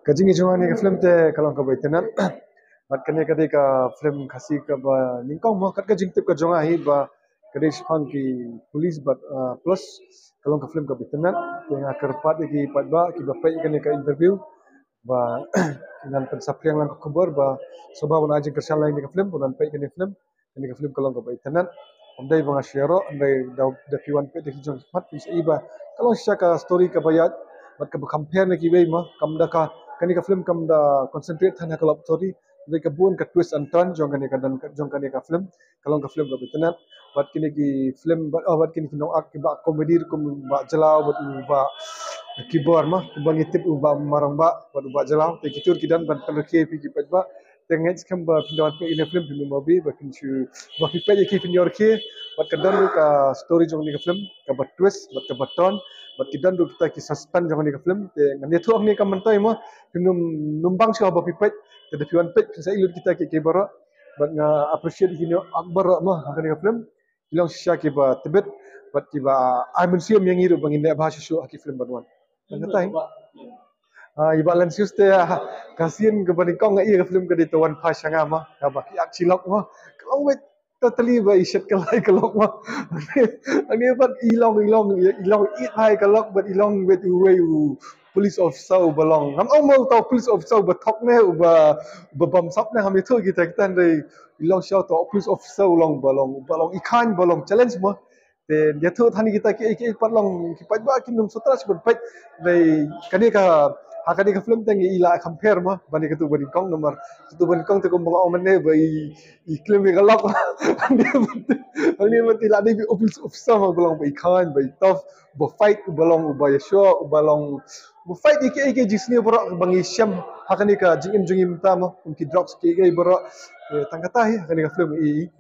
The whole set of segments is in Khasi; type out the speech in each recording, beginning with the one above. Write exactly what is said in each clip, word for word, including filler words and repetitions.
Ka jingïaid jong nga ïa kane ka film te ka long kaba itynnad. Bad kane ka dei ka film Khasi kaba nyngkong mo, kat ka jingtip ka jong nga hi ba ka dei shaphang ki police bad, ah, plus ka long ka film kaba itynnad. Te nga kyrpad ïa ki paidbah kiba peit ïa kane ka interview ba ngan pynsaphriang lang ka khubor ba sngewbha ban ai jingkyrshan lang ïa kane ka film, ban peit ïa kane ka film. Kane ka film ka long kaba itynnad. Ym dei ba nga shu ïaroh, ym dei da, da phi wan peit da ki jong ki khmat phin sa ïohi ba ka long shisha ka story kaba ïaid bad kaba kham pher na kiwei mo. Kam da ka, kane ka film kam da concentrate than ha ka love story. Hynrei ka bun ka twist and turn jong kane ka, jong kane ka film ka long ka film kaba itynnad. Bad kine ki film bad, oh, bad kine ki nongak kiba comedy ruh kum u Bah Jlaw bad u Bah Kibor mo, kumba ngi tip u Bah Marangbah bad u Bah Jlaw. Te ki tur ki don ban pynrkhie ïa phi ki paidbah. Te nga ngeit skhem ba phin da wan peit ïa kane ka film phin ym ïohi ba phin shu, ba phi peit ïa ki phin ïoh rkhie. Bad ka don ruh ka story jong kane ka film kaba twist bad kaba turn. Bad ki don ruh kita ki suspense jong kane ka film. Te ngan ïathuh hangne ka mynta mo, phin ym, ym bang shuh ba phi peit. Te da phi wan peit phin sa ïohi lut kita ki, ki baroh. Bad nga appreciate ïa ki nongak baroh mo ha kane ka film. Ki long shisha kiba tbit bad kiba ai mynsiem ïa ngi ruh ba ngin leh bha shuh shuh ha ki film ban wan. Tang kata hi. Ah, i Bah Lensius te, ah, ka sien kaba nyngkong nga ïohi ïa ka film ka dei Tawon Pha Sha Nga mo, kaba ki ak shi lok mo. Ka long beit totally ba i shet ka lai ka lok mo. Hangne bad i long, i long, i long i lai ka lok bad i long beit uwei u police officer uba long. Ngam ong mo uta u police officer uba thok ne, uba, uba bamsap ne, ngam ïathuh kita, kita hynrei i long shisha uta u police officer u long ba long, ba long i khain ba long challenge mo. Te ïathuh than ïa kita kiei kiei pat long ki paidbah kin ym sngewthuh shuh ban peit. Hynrei kane ka, ha kane ka film te ngi i la kham pher mo ban ïa katu ba nyngkong namar katu ba nyngkong te kumba nga ong mynne ba i, i klim ïa ka lok. Hangne pat, hangne pat i la dei u police officer mo ba long ba i khain ba i tough, uba fight, uba long uba ïashoh, uba long uba fight ïa kiei kiei jingsniew baroh ba ngi shem ha kane ka jingim jong ngi mynta mo, kum ki drugs kiei kiei baroh. Te tang kata hi ha kane ka film i.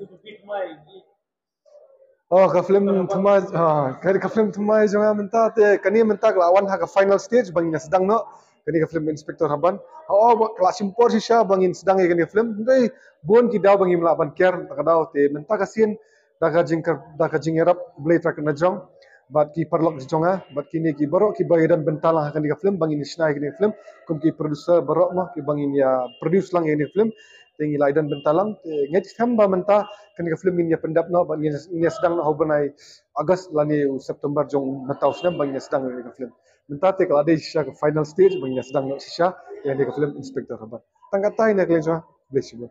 Oh, ka film Thymmai, ah, ka, ka film Thymmai jong nga mynta te, kane mynta ka la wan ha ka final stage ba ngin ïa sdang noh kane ka film Inspector Haban. Oh, ba ka la shim por shisha ba ngin sdang ïa kane ka film. Hynrei bun ki daw ba ngim lah ban kiar, ta ka daw te mynta ka sien da ka jingkar, da ka jingïarap U Blei Trai Kynrad Jong bad ki paralok jong nga bad kine ki baroh kiba ïadon bynta lang ha kane ka film ba ngin ïa shna ïa kane ka film, kum ki producer baroh mo kiba ngin ïa produce lang ïa kane ka film. Te ngi la ïadon bynta lang, te ngeit skhem ba mynta kane ka film ngin ïa pyndep noh bad ngin, ngin ïa sdang noh ha u bnai August lane u September jong mynta u snem ba ngin ïa sdang ïa kane ka film. Mynta te ka la dei shisha ka final stage ba ngin ïa sdang noh shisha ïa kane ka film Inspector Haban. Tang kata hi na ka liang jong nga, khublei shibun.